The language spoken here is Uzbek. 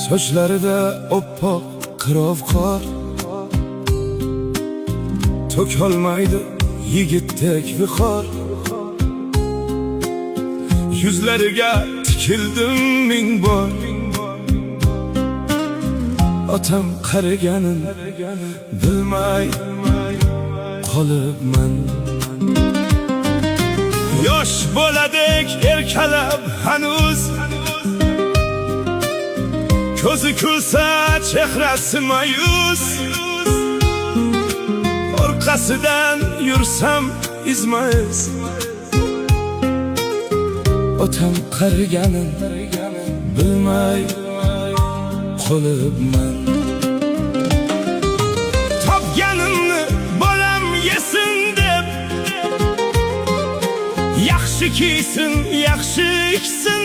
Sochlarida oppoq qirov qor. To'kolmaydi yigitdek viqor. Yuzlariga tikildim ming bor. Otam qariganin bilmay qolibman. Yosh boladek erkalab hanuz, ko'zi kulsa, chehrasi ma'yus. Orqasidan yursam izma iz, otam qariganin bilmay qolibman. Topganimni bolam yesin deb, yaxshi kiysin, yaxshi ichsin.